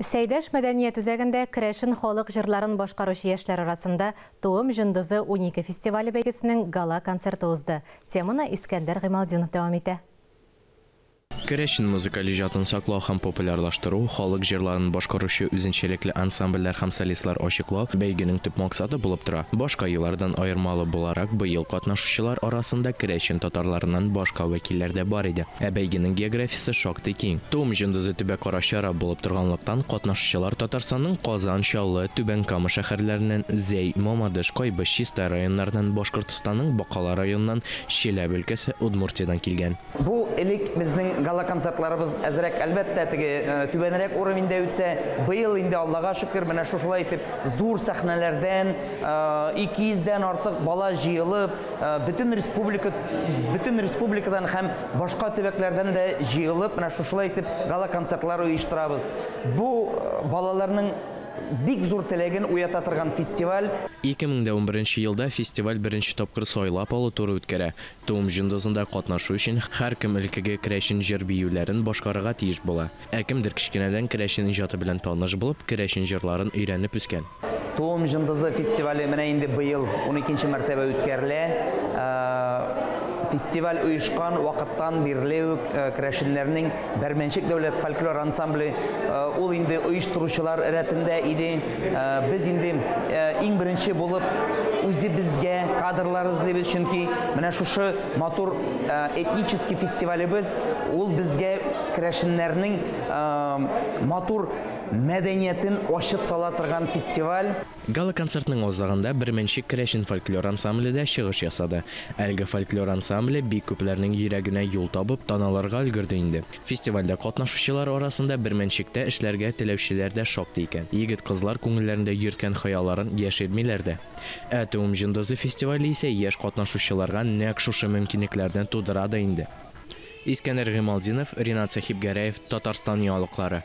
Сәйдәш мәдәният үзәгендә керәшен халык җырларын башкаручы яшьләр арасында Туым җондызы 12 фестивале бәйгесенең гала-концерты узды. Теманы Искәндәр Гыймалтдинов дәвам итә. Керәшен музыкаль иҗатын саклау һәм популярлаштыру, халык җырларын башкаручы үзенчәлекле ансамбльләр һәм солистлар ачыклау бәйгенең төп максаты булып тора. Башка еллардан аермалы буларак, быел катнашучылар арасында керәшен татарларыннан башка вәкилләр дә бар иде. Ә бәйгенең географиясе шактый киң. Туым җондызы төбәкара чара булып торганлыктан, катнашучылар Татарстанның Казан, Чаллы, Түбән Кама шәһәрләреннән, Зәй, Мамадыш, Кайбыч, Чистай районнарыннан, Башкортостанның Бакала районыннан, Чиләбе өлкәсе, Удмуртиядән килгән. Бу элек безнең гала-концертларыбыз әзрәк, әлбәттә, теге түбәнрәк уровеньдә үтсә, быел инде Аллага шөкер, менә шушылай итеп зур сәхнәләрдән 200 дән артык бала җыелып, бөтен республика, бөтен республикадан һәм башка төбәкләрдән дә җыелып, менә шушылай итеп гала-концертлар оештырабыз. Бу балаларның бик зур теләген уята торган фестиваль. 2011 елда фестиваль беренче тапкыр сайлап алу туры үткәрә. Туым җондызында катнашу өчен һәркем элеккеге керәшен җыр-биюләрен башкарырга тиеш була. Ә кемдер кечкенәдән керәшен иҗаты белән таныш булып, керәшен җырларын өйрәнеп үскән. Туым җондызы фестивале менә инде быел 12 мәртәбә үткәрелә. Фестиваль оешкан вакыттан бирле үк керәшеннәрнең Бәрмәнчек дәүләт фольклор ансамбле ул инде оештыручылар рәтендә иде. Без инде иң беренче булып үзебезгә кадрлар эзлибез, чөнки менә шушы матур этнический фестивалебез ул безгә керәшеннәрнең матур мәдәниятен ачып сала торган фестиваль. Гала-концертның азагында Бәрмәнчек керәшен фольклор ансамбле дә чыгыш ясады. Әлеге фольклор ансамбле бик күпләрнең йөрәгенә юл табып, таналырга өлгерде инде. Фестивальдә катнашучылар арасында Бәрмәнчектә эшләргә теләүчеләр дә шактый икән. Егет-кызлар күңелләрендә йөрткән хыялларын яшермиләр дә. Ә Туым җондызы фестивале исә яшь катнашучыларга нәкъ шушы мөмкинлекләрне тудыра да инде. Искәндәр Гыймалтдинов, Ринат Сәхибгәрәев, Татарстан яңалыклары.